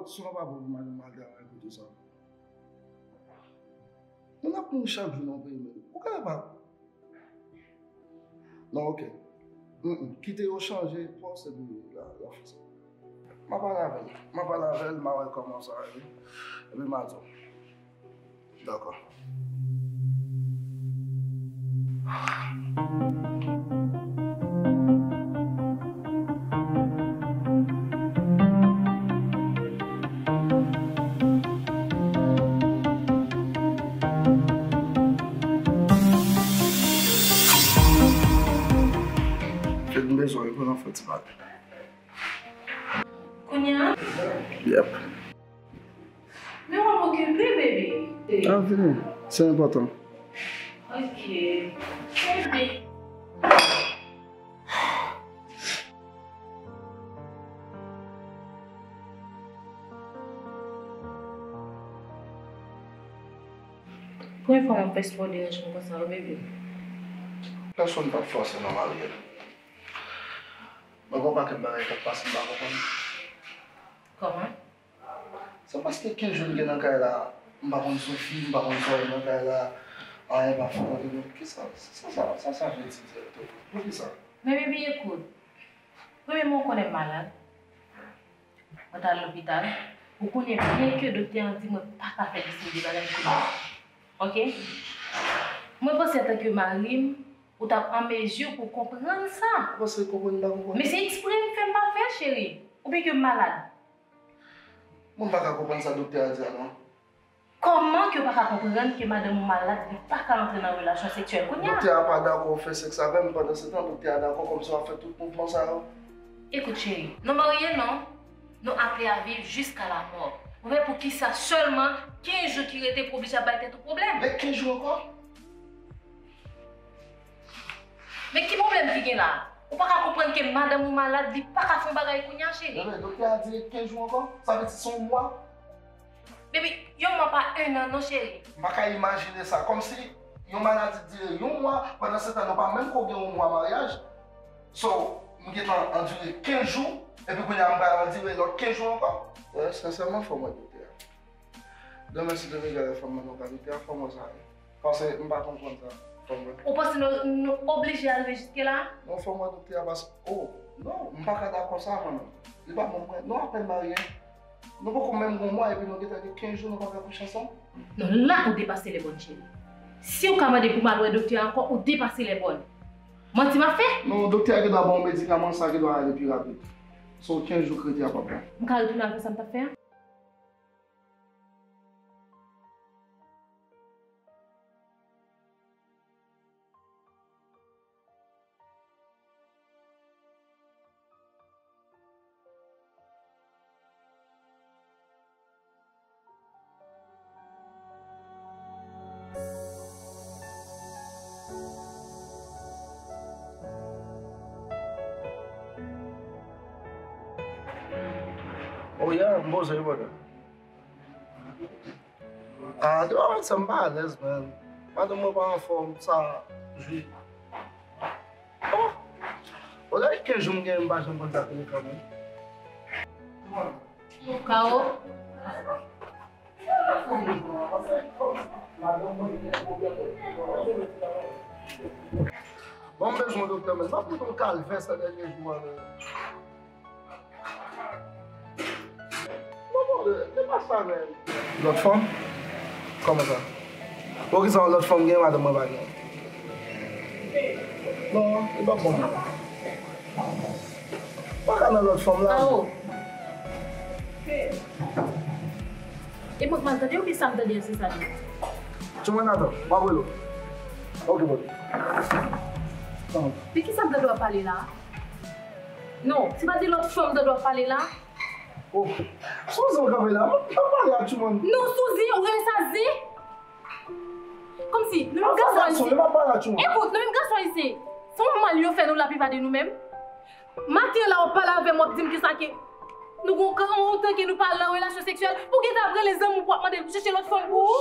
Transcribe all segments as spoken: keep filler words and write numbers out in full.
Sou pa bon pou madanm al travay kote sa. Moun ap mouri chak jou nan peyi, men ou ka pa. Non, ok. Mm, mm. Kite yo chanje pòs epi la, la fè sa. M a pale avè l. M a pale avè l, m a wè kòman sa ye. Epi m a di w. Dakò. Fè m bezwen pou n fè ti bagay. Kounye a? Yep. Men w ap okipe, baby. Ah, vini. Se enpòtan. Ok. Baby. Premye fwa m ap fè spò deranje m konsa, wi, baby. Pèsonn pa t fòse non, Marielle. Mwen gen yon pakèt bagay k ap pase m pa konprann. Kòman? Se paske kenz jou m gen nan kay la, m pa konn Sophie, m pa konn Zoe nan kay la, anyen pa fèt antre nou. Kisa sa, sa, sa, sa vle di egzakteman? Poukisa? Men baby, ekout. Premyèman, ou konnen m malad. Mwen t al lopital. Ou konnen byen ke doktè an di mwen pa ka fè de seri de bagay kounye a. Ok? Mwen panse antanke mari m, ou t ap an mezi pou w konprann sa. Ou panse konprann m pa konprann? Men se eksprè m fè m pa fè, cheri. Oubyen ke m malad? Mwen pa ka konprann sa doktè a di a non. Kòman ke w pa ka konprann ke madanm ou malad, li pa ka antre nan relasyon seksyèl kounye a? Doktè a pa dakò w fè sèks avè m, pandan se tan, doktè a dakò kòmsi w ap fè tout mouvman sa yo. Ekout, cheri, nou marye non, nou aple a viv jiska lamò. Ou wè poukisa sèlman kenz jou ki rete pou w oblije ap bay tèt ou pwoblèm? Men kenz jou ankò? Men ki pwoblèm ki gen la? Ou pa ka konprann ke madanm ou malad, li pa ka fè yon bagay kounye a, cheri? Bebe, doktè a di ret kenz jou ankò? Sa vle di se yon mwa? Baby, yon mwa pa en an non, cheri. M pa ka imajine sa. Kòmsi yon maladi dire yon mwa, pandan se tan nou pa menm ko gen yon mwa maryaj. So, m gentan andire kenz jou, epi kounye a m pral andire lòt kenz jou ankò. Wè, sensèman, fò m wè doktè a. Demen, si Dye vle, gade fanm nan, nou ka doktè a, fò m wè sa ye. Paske m pa konprann sa, fò m wè. Ou panse nou, nou oblije al jiske la? Non, fò m wè doktè a, paske, oh, non, m pa ka dakò sa, mwen menm. Li pa bon pou mwen. Nou apèn marye. Nou poko menm gon mwa, epi nou gentan gen kenz jou nou pa ka kouche ansanm. Non, la ou depase lè bòn, cheri. Si ou ka mande pou m al wè doktè a ankò, ou depase lè bòn. Manti m ap fè? Non, doktè a gendwa ba w medikaman, sa gendwa ale pi rapid. So, kenz jou k rete a p ap bon. M ka retounen al fè sa m t ap fè a? Oh yeah, m poze wi, brother. Ah, depi w ap sa m pa alèz, man. Madanm mwen pa anfòm, sa jwi. Oh! Olè, kenz jou m gen, m pa janm konn sa telefòn, wi. Kawo? Bon, m bezwen yon doktè, men m ap pran yon kalvè sa dènye jou a, men. Lòt fanm? Kòman sa? Poukisa yon lòt fanm gen, madanm mwen pa gen? Non, li p ap bon pou mwen. Pa ka nan lòt fanm la. Awo. E mwen k mal tande oubyen sa m tande a se sa li ye? Tchoumann, atann, m ap rele w. Ok, bòs. De ki sa m tande w ap pale la? Non, se pa de lòt fanm m tande w ap pale la. Oh, Souzi, ou kanpe la, m ap pale ak Tchoumann. Non, Souzi, ou rele sa zen? Kòmsi, nou menm gason ayisyen. Ekout, nou menm gason ayisyen, se yon mal yo fè nou laplipa de nou menm. Maten la, w ap pale avè m, w ap di m ke sa ke nou gon ka, antan ke nou pa nan relasyon seksyèl, pou gentan ap rele zanmi w pou w ap mande l pou chèche lòt fanm pou ou.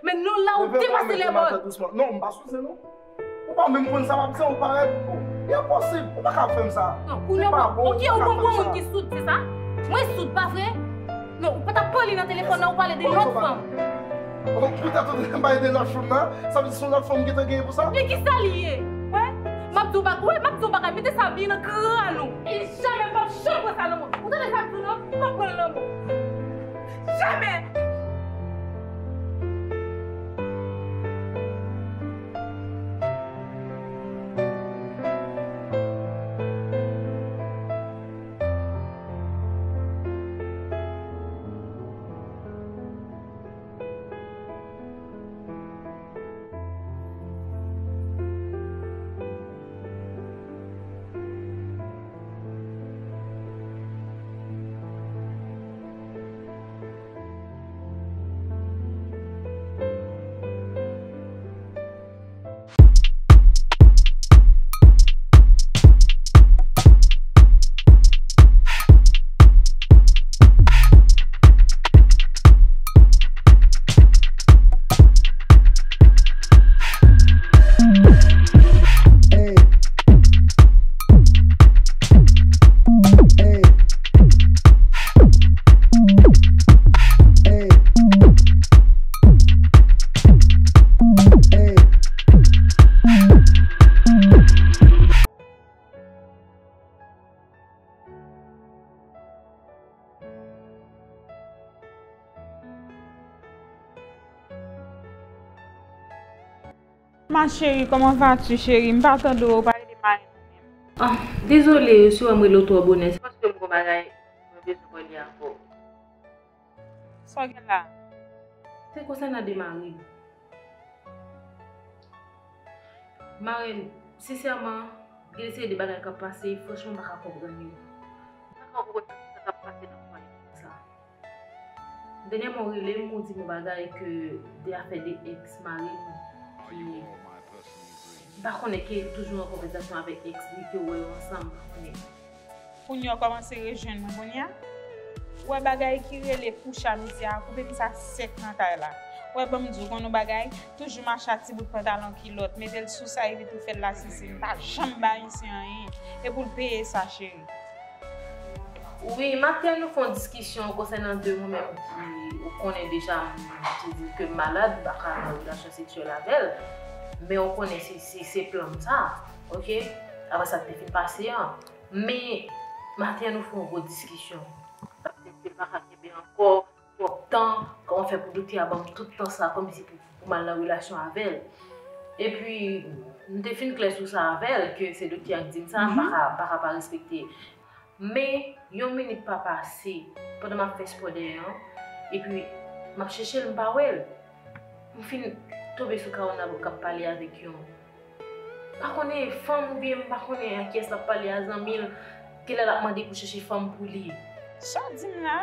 Men nou la, ou depase lè bòn. Non, m pa sou zen non. Ou pa menm konn sa m ap di, ou parèt. Enposib, ou pa ka fè m sa. Non, kounye a, ok, ou konprann moun ki soud, se sa? Mwen soud, pa vre? Non, ou pa t ap pale nan telefòn nan, ou pale de lòt fanm. Oh, poutèt ou te pale de lòt fanm nan, sa vle di se yon lòt fanm ou gentan genyen pou sa? Men kisa li ye? Wè, m ap di w bagay, wè, m ap di w bagay, mete sa byen nan kran nou. E jamè m p ap janm pran sa nan men w. Ou tande sa m di w nan? M p ap pran l nan men w. Jamè! Ma chérie, comment vas-tu, chérie? M pa tande w pale de mari nou menm. Ah, dezole, si w wè m rele w twò bonè, se paske m gon bagay mwen bezwen pale avè w. Sa w gen la? Se konsènan de mari m. Marenn, sensèman, gen seri de bagay k ap pase, franchman, m pa ka konprann yo. M pa ka konprann sa k ap pase nan fwaye sa. Dènyèman, ou rele m, ou di m yon bagay ke de afè de ex mari m ki, m pa konnen, ke toujou an konvèsasyon avèk ex li, ke w wè yo ansanm, m pa konnen. Kounye a w kòmanse rejwenn mwen kounye a. Ou wè bagay ki rele kouch a mizè a, koupe m sa sèk nan kay la. Ou wè, ban m di w, konn yon bagay, toujou mache ak ti bout pantalon kilòt, mete l sou sa epi tou fè l lasisi. M pa janm ba misye anyen. E pou l peye sa, cheri. Wi, maten nou fè yon diskisyon konsènan de mwen menm ki ou konnen deja m te di l ke m malad, m pa ka nan relasyon seksyèl avè l. Men ou konnen se, se, se plan m sa, oke? Apre sa k te fin pase an. Men, maten an nou fè yon gwo diskisyon. Paske m pa ka kenbe ankò twòp tan, kòman fè pou doktè a ban m tout tan sa, kòmsi pou, pou m al nan relasyon avè l. Epi, m te fin klè sou sa avè l, ke se doktè a k di m sa, m pa ka, m pa ka pa respekte. Men, yon minit pa pase, pandan m ap fè spò dèyè an, epi m ap chèche l, m pa wè l. M fin tonbe sou Carole Nabouk k ap pale avèk yon, m pa konnen fanm oubyen m pa konnen a kiyès l ap pale a, zanmi l, genlè l ap mande pou chèche fanm pou li. Sa w di m la?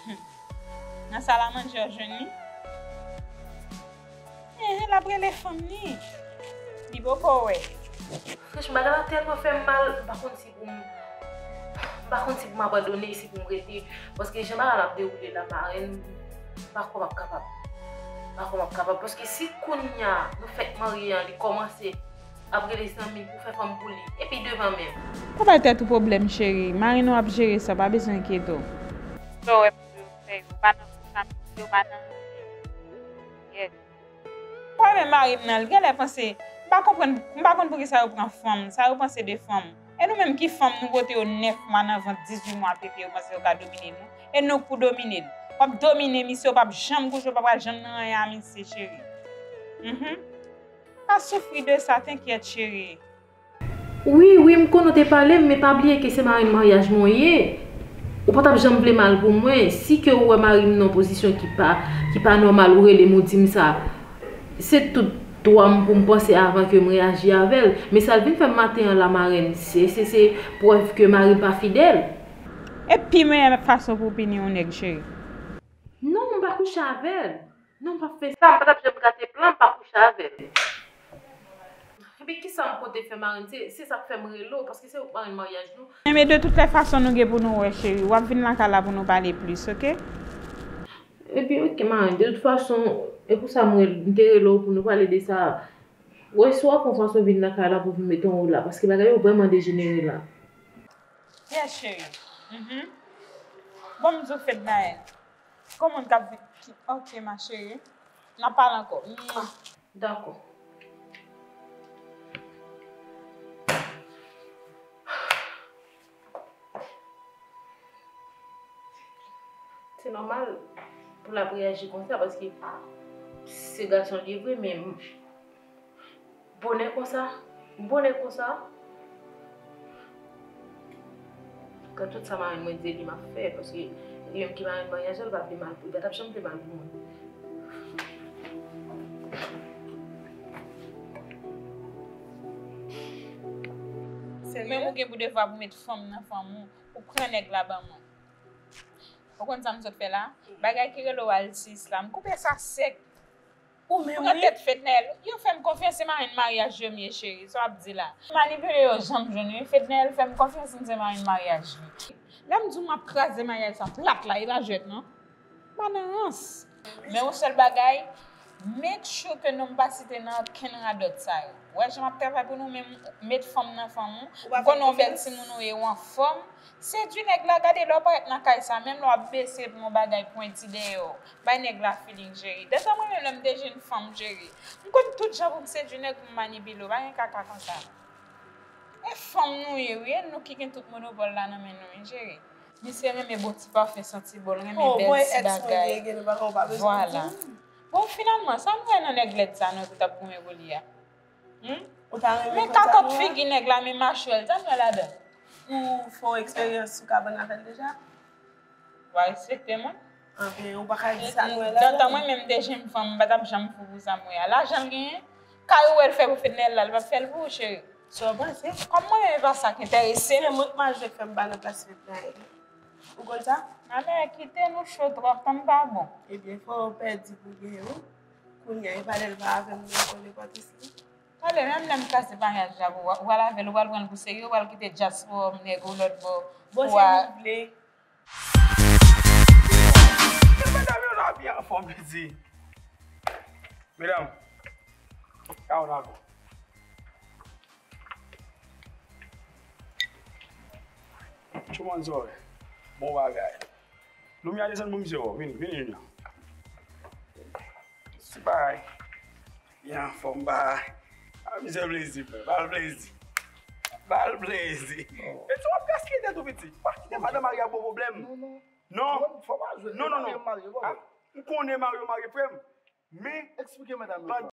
Hum. Nan salamandje w jwenn li? Enhen, l ap rele fanm li. Li poko wè. Franchman, bagay la tèlman fè m mal, m pa konn si pou m, m pa konn si pou m abandone, si pou m rete. Paske jan bagay la ap dewoule la, marenn, m pa kwè m ap kapab. M pa kwè m ap kapab. Paske si kounye a nou fèk marye an, li kòmanse ap rele zanmi l pou fè fanm pou li. Epi devan men m. Pa bay tèt ou pwoblèm, cheri. Marenn ou ap jere sa, pa bezwen enkyete w. Sa w wè pou yo fè yo, pa nan kouch a mizè, yo pa nan anyen. Yes. Ou wè menm mari m nan, l genlè panse, m pa konprann, m pa konn poukisa yo pran fanm, sa yo panse de fanm. E nou menm ki fanm, nou pote yo nèf mwa nan vant, dizuit mwa pipi, yo panse yo ka domine nou. E nou k pou domine l. W ap domine misye, w p ap janm kouche, w pa pral janm nan anyen a misye, cheri. Mhm. Pa soufri de sa, t'inquiète, cheri. Wi, wi, m konnen w te pale m, men pa bliye ke se marenn maryaj mwen w ye. Ou pa t ap janm vle mal pou mwen. Si ke ou wè mari m nan yon pozisyon ki pa, ki pa nòmal, ou rele m, ou di m sa. Se tout dwa m pou m panse avan ke m reyaji avè l. Men sa l vin fè m maten an la, marenn, se, se, se prèv ke mari m pa fidèl. E pi meyè fason pou w pini yon nèg, cheri. Non, m pa kouche avè l. Non, m p ap fè sa, m pa t ap janm gate plan, m pa kouche avè l. Epi kisa m pote fè marenn? Se, se sa k fè m rele w, paske se ou k marenn maryaj nou. Men, men de toutes les façons, nou gen pou nou wè, cheri. W ap vin lakay la pou nou pale plis, oke? Epi, oke, marenn, de tout fason, e pou sa m rele, m te rele w pou nou pale de sa. Wè, si w ap yon fason vin lakay la pou vin mete yon wola, paske bagay yo vrèman dejenere la. Yes, cheri. Mhm. Bon, m di w Fednaelle. Gon moun k ap vin. Ok, ma chérie. N a pale ankò. Mwa. Dakò. Se nòmal pou l ap reyaji konsa, paske se gason li ye vre, men bonè konsa, bonè konsa. Kan tout sa marenn mwen di li m ap fè, paske li menm ki marenn maryaj la, li pa vle mal pou, li pa t ap janm vle mal pou mwen. Ou menm ou gen pou devwa pou met fanm nan fanm ou, ou pran nèg la ban mwen. Ou konn sa m sot fè la? Bagay ki rele w al ti islam, koupe sa sèk. Ou menm, pran wi. Tèt Fednaelle, yo fè m konfyans, se marenn maryaj yo m ye, cheri, sa w ap di la. Manipile yo janm jwenn, wi. Fednaelle fè m konfyans, m se marenn maryaj li. Lè m di w m ap kraze maryaj sa plat la, e pa jwèt, non. Pa nan rans. Men yon sèl bagay, make sure ke non m pa site nan okenn radòt sa yo. Wè jan m ap travay pou nou, men met fanm nan fanm ou. Ou pa fè m konfyans. M konnen w bèl timoun ou ye, ou anfòm. Sedui nèg la, gade lè w parèt nan kay sa, menm lè w ap bese pou yon bagay pwenti dèyè w. Bay nèg la feeling, cheri. Detan mwen menm lè m te jwenn fanm, cheri. M konn tout jan pou m sedui nèg pou m manipile w, pa gen kaka konsa. E fanm nou ye, wi, e nou ki gen tout monopòl la nan men nou, wi, cheri. Misye renmen bon ti pafen santi bon, l renmen bèl ti bagay. Vwala. Bon, finalman, sa nou wè nan nèg lèd sa nou tout ap goumen pou li a? Hmm? Ou ta renmen konn sa nou wè? Men kakòt figi nèg la, men machwè l, sa nou wè ladan? Ou fè yon eksperyans sou kabann avè l deja? Ou pa respekte mwen? Anben, ou pa ka di sa nou wè ladan. Dantan mwen menm te jwenn fanm, m pa t ap janm fou pou sa m wè a. Lajan l genyen, kay ou wè l fè pou Fednaelle la, l p ap fè l pou ou, cheri. Sa w panse? Kòm mwen menm, e pa sa k enterese m. Se mwen k majè k fè m pa nan plas Fednaelle. Ou konn sa? Malè, kite nou cho twòp, tan m pa bon. Ebyen, fò w pèdi pou genyen, wi. Kounye a, e pa lè l pa avè m, non, konn nenpòt isi. Tande, menm lè m kase maryaj la pou w, ou pral avè l, ou pral pran l pou serye, ou pral kite dyaspora nèg ou lòt bò pou a. Bon, se li k vle. Medam yo la byen anfòm, mezi. Medam, ka w dakò. Tchouman zòrè. Bon bagay. Limyè a desann pou misye, o, vini, vini, Junior. Ti bagay. Byen anfòm, ba. A, misye plezi, frè. Ba l plezi. Ba l plezi. E tou w ap gaspiye tèt ou, piti. Pa kite madan marye a ba w pwoblèm. Non, non. Non? Non, non, non. A, m konnen marye w marye, frè m. Men, eksplike medam yo.